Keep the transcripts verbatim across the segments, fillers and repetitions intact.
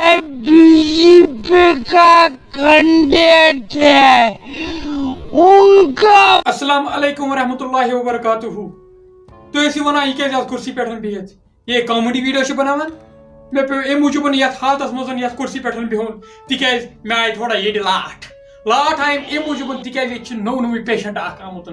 BJP का candidate है, उनका السلام علیکم ورحمۃ اللہ وبرکاتہ۔ تُہۍ ٲسِو وَنان، یہِ کیٛازِ آز کُرسی پٮ۪ٹھ بِہِتھ؟ یہِ کامیڈی ویٖڈیو چھِ بَناوان۔ مےٚ پیوٚو اَمہِ موٗجوٗبَن یَتھ حالتَس منٛز یَتھ کُرسی پٮ۪ٹھ بِہُن، تِکیٛازِ مےٚ آیہِ تھوڑا ییٚتہِ لاٹھ۔ لاٹھ آیَم اَمہِ موٗجوٗبَن، تِکیٛازِ ییٚتہِ چھِ نوٚو نوٚوُے پیشنٹ اَکھ آمُت۔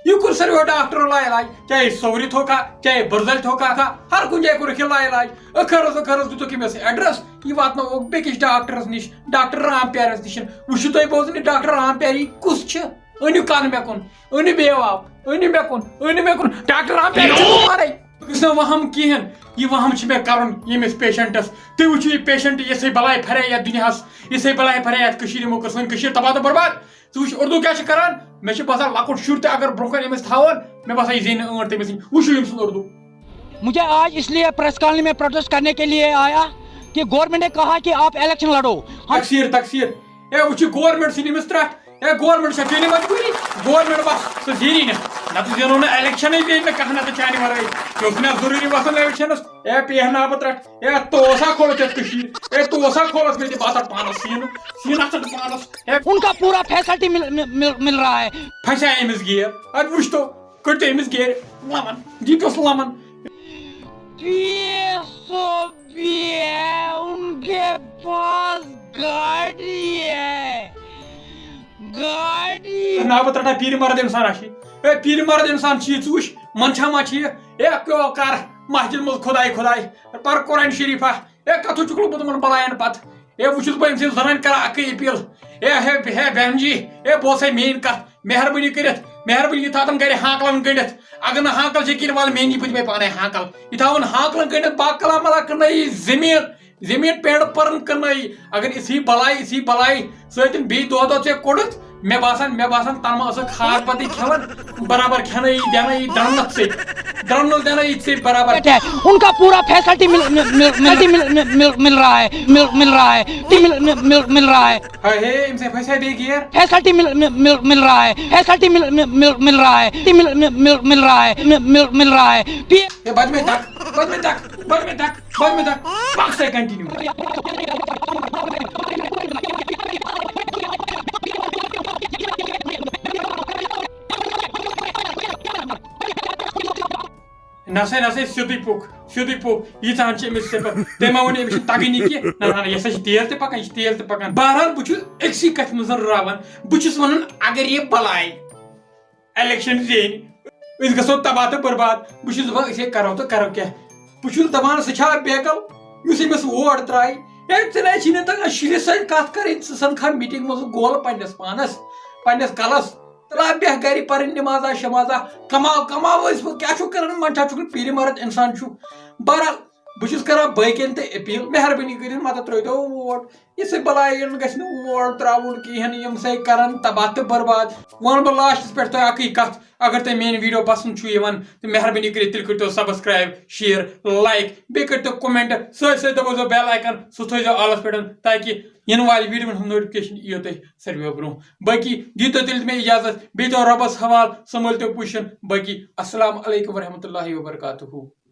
یہِ کوٚر ساروِیو ڈاکٹرو لا علاج، چاہے صوورِ تھوکا، چاہے بُرزَلۍ تھوکا، ہر کُنہِ جایہِ کوٚرُکھ یہِ لا علاج۔ ٲخرس، ٲخرس دیُتُکھ أمِس ایڈریس، یہِ واتنووُکھ بیٚکِس ڈاکٹرس نِش، ڈاکٹر رام پیارس نِش۔ وٕچھِو تُہۍ بوزُن، یہِ ڈاکٹر رام پیاری کُس چھِ؟ أنِو کَن مےٚ کُن، أنِو بیٚیہِ آو، أنِو مےٚ کُن، أنِو مےٚ کُن، ڈاکٹر رام پیاری چھِ بٮ۪مارٕے۔ بہٕ گژھِ نہٕ وَہَم کِہیٖنۍ، یہِ وَہَم چھِ مےٚ کَرُن ییٚمِس پیشنٹس۔ تُہۍ وٕچھِو یہِ پیشنٹ، یِژھے بَلاے پھرے یَتھ دُنیاہَس، یِژھے بَلاے پھرے یَتھ کٔشیٖرِ، یِمو کٔر سٲنۍ کٔشیٖر تباہ تہٕ برباد۔ ژٕ وٕچھ اردو کیٛاہ چھِ کران، مےٚ چھِ باسان لۄکُٹ شُر تہِ اگر برونٛہہ کَنہِ أمِس تھاوَن، مےٚ باسان یہِ زینہِ ٲنٹ تٔمِس نِش۔ وٕچھِو أمۍ سُنٛد اردو۔ मुझे आज इसलिए प्रेस कॉलोनी में प्रोटेस्ट करने के लिए आया कि गवर्नमेंट ने कहा कि आप इलेक्शन लड़ो। हम تقسیٖر، تقسیٖر۔ اے وٕچھِو گورنمنٹ سٕنٛدۍ أمِس ترٛٹھ۔ اے گورنمنٹ چھا چٲنۍ مجبوٗری؟ گورنمنٹ بس سُہ زینی نہٕ۔ نَتہٕ زینو نہٕ الیکشنٕے، زینہِ نہٕ کانٛہہ نَتہٕ چانہِ وَرٲے۔ یہِ اوس مےٚ ضروٗری وَسُن الیکشنس۔ اے پیہناو بہٕ ترٛٹھ۔ اے توسا کھولُکھ یَتھ کٔشیٖر۔ اے توسا کھولُکھ مےٚ تہِ بہٕ اَژٕ پانَس سیٖنہٕ۔ سیٖنہٕ اَژٕ پانَس۔ اے ان کا پورا فیسلٹی مل, مل, مل, مل رہا ہے۔ پھسے أمِس گیر۔ اَدٕ وٕچھ تو، کٔڑۍ تو أمِس گیرِ۔ لَمَن۔ دیٖتوس لَمَن۔ پیسو پی ہے، ان کے پاس گاڑی ہے۔ گاڑی۔ نا بہٕ ترٛٹھا پیٖرِ مرد اِنسان اَسہِ۔ اے پیٖرِ مرد اِنسان چھِ یہِ، ژٕ وٕچھ، منٛدچھا ما چھِ یہِ؟ اے پیو کر مسجد منٛز خۄداے خۄداے، پر قرآن شریٖفا۔ اے کتھٕ چھُکھ لوٚگمُت یِمن بلایَن پتہٕ؟ اے وٕچھُس بہٕ أمۍ سٕنٛدۍ زنانہِ کران اکٕے اپیٖل۔ اے ہے، ہے بہن جی، اے بوز سا میٛٲنۍ کتھ، مہربٲنی کٔرِتھ، مہربٲنی یہِ تھاو تِم گرِ ہانکلن گٔنڈِتھ۔ اگر نہٕ ہانکل چھِ کِنہٕ وَلہٕ مےٚ نی بہٕ دِمے پانے ہانکل۔ یہِ تھاوُن ہانکلن گٔنڈِتھ، باقٕلا ملا کٕننٲیی زٔمیٖن، زٔمیٖن پینڈ پرن کٕننٲیی۔ اگر یِژھٕے بلاے، یِژھٕے بلاے سۭتۍ بیٚیہِ دۄہ دۄہ ژےٚ کوٚڑُتھ، مےٚ باسان، مےٚ باسان تَنہٕ ما ٲسٕکھ ہار پَتہٕ کھٮ۪وان، برابر کھٮ۪نٲیی، دِنٲیی درٛمنَس سۭتۍ، درٛمنَس دِنٲیی ژےٚ برابر۔ ہے، ان کا پورا فیسلٹی مل, مل, مل, مل, مل, مل, مل رہا ہے، مل, مل رہا ہے، مل, مل, مل, مل رہا ہے۔ ہے، ہے، أمۍ سۭتۍ پھسے بیٚیہِ گیر۔ فیسلٹی مل, مل, مل, مل رہا ہے، فیسلٹی مل, مل, مل, مل رہا ہے، مل, مل, مل, مل رہا ہے، مل, مل, مل رہا ہے۔ پی- ہے، بد میں دک، بد میں دک، بد میں دک، بد میں دک، پک سے کنٹینیو۔ نسا، نسا، سیوٚدُے پوٚک، سیوٚدُے پوٚک۔ ییٖژاہن چھِ أمِس صفت۔ تٔمۍ ما ووٚن أمِس چھِ تگٲنی کینٛہہ؟ نہ، نہ، نہ، یہِ ہسا چھِ تیز تہِ پکان، یہِ چھِ تیز تہِ پکان۔ بہرحال، بہٕ چھُس أکسٕے کتھِ منٛز راوان۔ بہٕ چھُس ونان، اگر یہِ بلاے الیکشن زینہِ، أسۍ گژھو تباہ تہٕ برباد۔ بہٕ چھُس دپان، أسۍ ہے کرو تہٕ کرو کیٛاہ؟ بہٕ چھُس دپان، سُہ چھا بیکل یُس أمِس ووٹ ترٛایہِ؟ ہے، ژےٚ نَے چھی نہٕ تگان شُرِس سۭتۍ کتھ کرٕنۍ، ژٕ سنکھا میٖٹِنگ منٛز گول پننِس پانس، پننِس کلس۔ ترٛاو بیٚہہ گرِ پرٕنۍ نمازا شمازا، کماو، کماو ٲسۍ وۄنۍ کیٛاہ چھُکھ کران، منٛدچھان چھُکھ نہٕ پیٖرِ مرد انسان چھُکھ۔ بہرحال، بہٕ چھُس کران باقین تہِ اپیل، مہربٲنی کٔرِتھ مہ تہٕ ترٲوتو ووٹ۔ یِژھٕے بلایہِ نہٕ گژھِ نہٕ ووٹ ترٛاوُن کِہیٖنۍ، یِم سَے کَرَن تباہ تہٕ برباد۔ وَنہٕ بہٕ لاسٹَس پٮ۪ٹھ تۄہہِ اَکٕے کَتھ، اگر تۄہہِ میٛٲنۍ ویٖڈیو پَسنٛد چھُو یِوان تہٕ مہربٲنی کٔرِتھ تیٚلہِ کٔرۍتو subscribe، share، like، بیٚیہِ کٔرۍتو comment، سۭتۍ سۭتۍ دَبٲیزیو bell icon، سُہ تھٲیزیو آلَس پٮ۪ٹھ، تاکہِ یِنہٕ والہِ ویٖڈیوَن ہُنٛد notification یِیو تۄہہِ ساروِیو برٛونٛہہ۔ باقی دیٖتو تیٚلہِ مےٚ اِجازت، بیٚیہِ دیٖتو رۄبَس حوالہٕ، سنبھٲلۍتو position۔ باقی السلام علیکم ورحمۃ اللہ وبرکاتہ۔